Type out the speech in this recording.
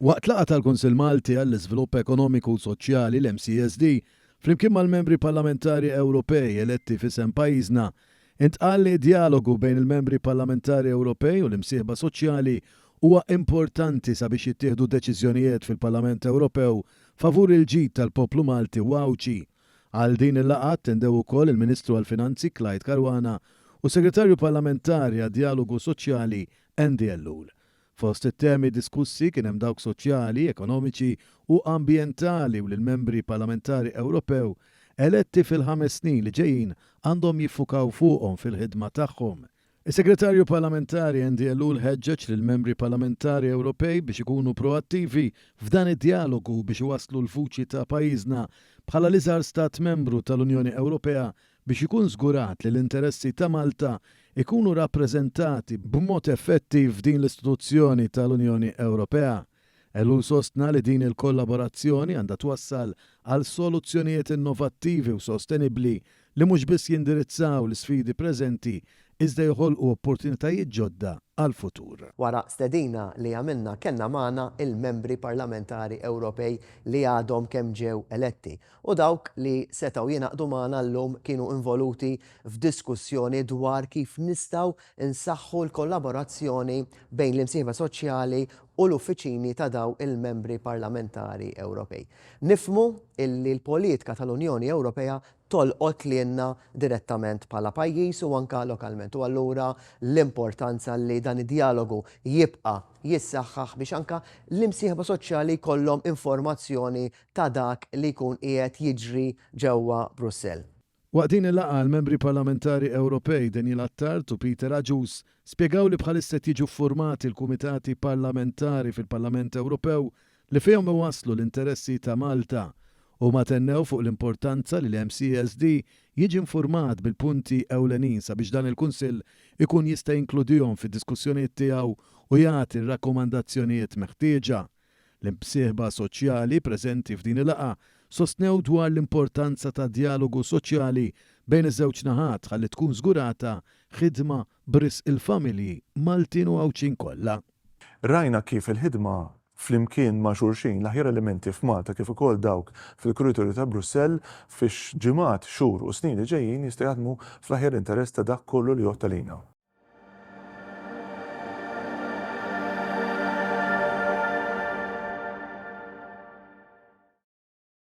Waqt laqgħa tal-Kunsill Malti għall-Iżvilupp Ekonomiku u Soċjali, l-MCESD, flimkien mal-Membri Parlamentari Ewropej eletti f'isem pajjiżna, intqal li d-djalogu bejn il-Membri Parlamentari Ewropej u l-imsieħba soċjali huwa importanti sabiex jittieħdu deċiżjonijiet fil-Parlament Ewropew favur il-ġid tal-poplu Malti u Għawdxi. Għal din il-laqgħa attendew ukoll il-Ministru għall-Finanzi Clyde Caruana u s-Segretarju Parlamentari għad-Djalogu Soċjali Andy Ellul. Fost it-temi diskussi kien hemm dawk soċjali, ekonomiċi u ambjentali u li l-Membri Parlamentari Ewropew eletti fil-ħames snin li ġejjin għandhom jiffukaw fuqhom fil-ħidma tagħhom. Is-Segretarju Parlamentari Andy Ellul ħeġġeġ lill-Membri Parlamentari Ewropej biex ikunu proattivi f'dan id-djalogu biex iwasslu l-vuċi ta' pajjiżna bħala l-iżgħar stat membru tal-Unjoni Ewropea biex ikun żgurat li l-interessi ta' Malta jkunu rappreżentati b'mod effettiv f'din l-istituzzjoni tal-Unjoni Ewropea. Ellul sostna li din il-kollaborazzjoni għandha twassal għal soluzzjonijiet innovattivi u sostenibbli li mhux biss jindirizzaw l-isfidi preżenti iżda joħolqu opportunitajiet ġodda għall-futur. Wara stedina li għamilna kellna magħna il-Membri Parlamentari Ewropej li għadhom kemm ġew eletti u dawk li setgħu jingħaqdu magħna llum kienu involuti f'diskussjoni dwar kif nistgħu nsaħħu l-kollaborazzjoni bejn l-imsieħba soċjali u l-uffiċini ta' daw il-Membri Parlamentari Ewropej. Nifhmu illi l-politika tal-Unjoni Ewropea tolqot lilna direttament bħala pajjiż u anke lokalment u allura l-importanza li dan id-djalogu jibqa' jissaħħaħ biex anke l-imsieħba soċjali jkollhom informazzjoni ta' dak li jkun qiegħed jiġri ġewwa Brussell. Waqt din il-laqgħa l-Membri Parlamentari Ewropej Daniel Attard u Peter Agius spjegaw li bħalissa qed jiġu ffurmati l-kumitati parlamentari fil-Parlament Ewropew li fihom iwasslu l-interessi ta' Malta. Huma tennew fuq l-importanza li l-MCESD jiġi nfurmat bil-punti ewlenin sabiex dan il-Kunsill ikun jista' jinkludihom fid-diskussjonijiet tiegħu u jagħti r-rakkomandazzjonijiet meħtieġa. L-imsieħba soċjali preżenti f'din il-laqgħa sostnew dwar l-importanza ta' djalogu soċjali bejn iż-żewġ naħat ħalli tkun żgurata ħidma b'risq il-familji Maltin u Għawdxin kollha. Rajna kif il-ħidma flimkien ma' xulxin, l-aħjar elementi f'Malta kif ukoll dawk fil-kurituri ta' Brussell, fix-ġimgħat, xhur u snin li ġejjin jistgħu jaħdmu fl-aħjar interess ta' dak kollu li jgħodd għalina.